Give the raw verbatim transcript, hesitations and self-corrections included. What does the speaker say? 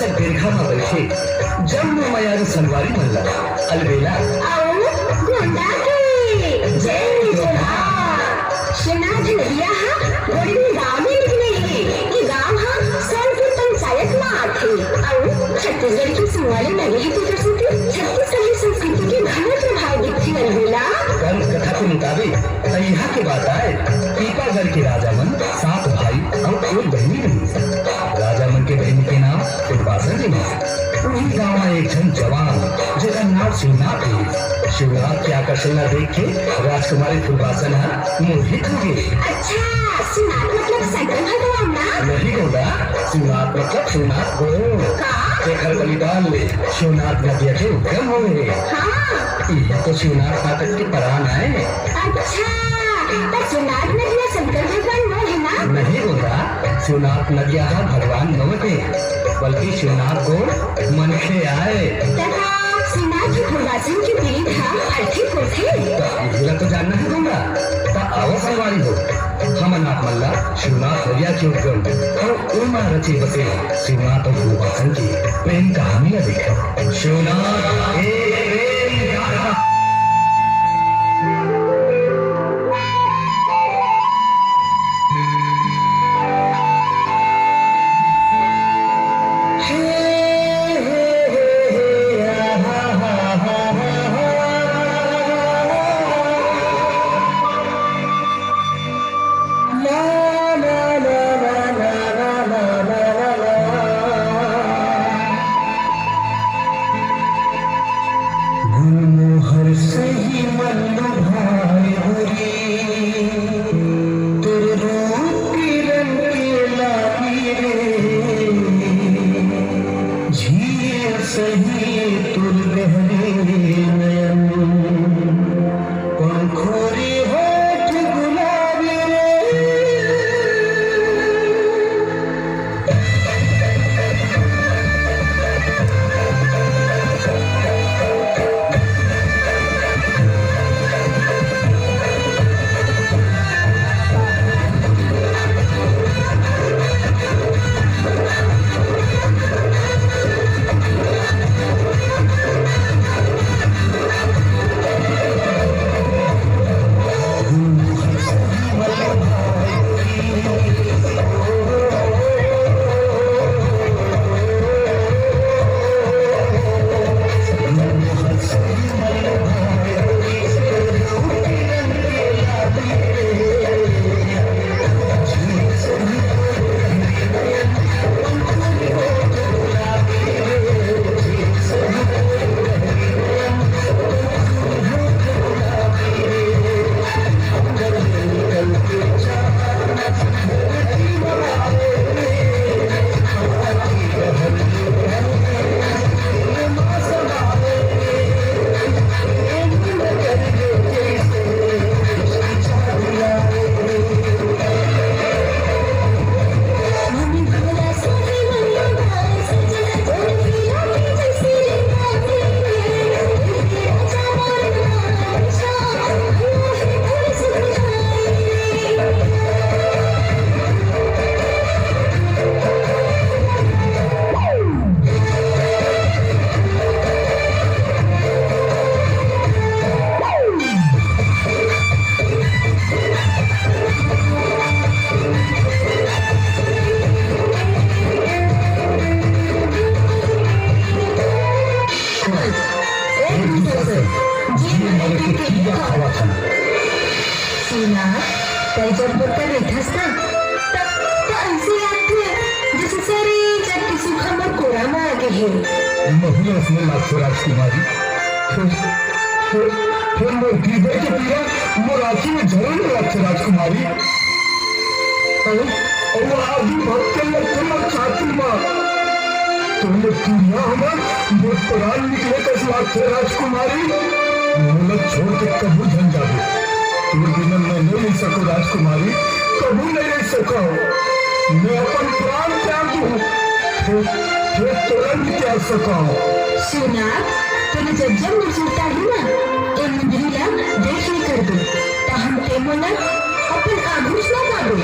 सब बिरखा म बइठे, जम्मो मयारू संगवारी मन ला अलबेला। अउ गोंदा के जय जोहार। शिवनाथ नदिया ह गोंडरी गांव में निकले हे। ये गांव ह सोनपुर पंचायत म आथे। अउ छत्तीसगढ़ के संगवारी नदी हे, तेकर सेती छत्तीसगढ़ी संस्कृति के घलो प्रभाव दिखथे अलबेला। लोक कथा के मुताबिक त इहाँ के बात आय, पीपागढ़ के राजा मन सात भाई अउ एक बहिनी रहिस। राजा मन के बहिनी के नाम फुलबासन रिहिस। उही गांव म एक झन जवान, जेकर नाम शिवनाथ रिहिस। शिवनाथ के आकर्षण ला देख के राजकुमारी फुलबासन ह मोहित हो गे। अच्छा, शिवनाथ मतलब शंकर भगवान ना? नहीं गोंदा, शिवनाथ मतलब शिवनाथ गोंड। का? जेकर बलिदान ले शिवनाथ नदिया के उद्गम होए हे। हाँ। इही तो शिवनाथ नाटक के प्राण आय। अच्छा, त शिवनाथ नदिया शंकर भगवान नो हे ना? नहीं गोंदा, शिवनाथ नदिया ह भगवान नो हे, बल्कि शिवनाथ गोंड मनखे आय। त का शिवनाथ के फुलबासन के पीड़ित ह अर्थी होथे? त इही ला तो जानना हे गोंदा। त आवा संगवारी हो, हमन आप मन ला शिवनाथ नदिया के उद्गम अउ ओमा रचे बसे शिवनाथ अउ फुलबासन के प्रेम कहानी ला देखा। शिवनाथ एक प्रेम गाथा। गुलमोहर सही मन लुभाए गोरी, तोर रूप के रंग के लागी रे। झील सही तोर गहरे नयन, पंखुरी होठ गुलाबी रे। एक दूसर से जी मरे के कीड़ा खावत हन। सुना, तै जब मोर कर रहिथस ना, त, त अइसे लागथे, जइसे सरी जग के सुख मोर कोरा म आ गे हे। महू ल अइसने लागथे राजकुमारी। फेर, फेर, फेर मोर हृदय के पीरा मोर आँखी म झरे ल लागथे राजकुमारी। अउ, अउ आगी भभके लगथे मोर छाती म। तोर ले दुनिया हमर मोर प्राण निकले कस लागथे राजकुमारी। मोला छोड़ के कभू झन जाबे। तोर बिना मैं नइ रहि सकंव राजकुमारी, कभू नइ रहि सकंव। मैं अपन प्राण त्याग दूँ, फेर, फेर तोला नइ त्याग सकंव। शिवनाथ, तोला जब जब मोर जरूरत आही ना, ए मुंदरी ला देख ले करबे, त हम ते मोला अपन आगू च ना पाबे।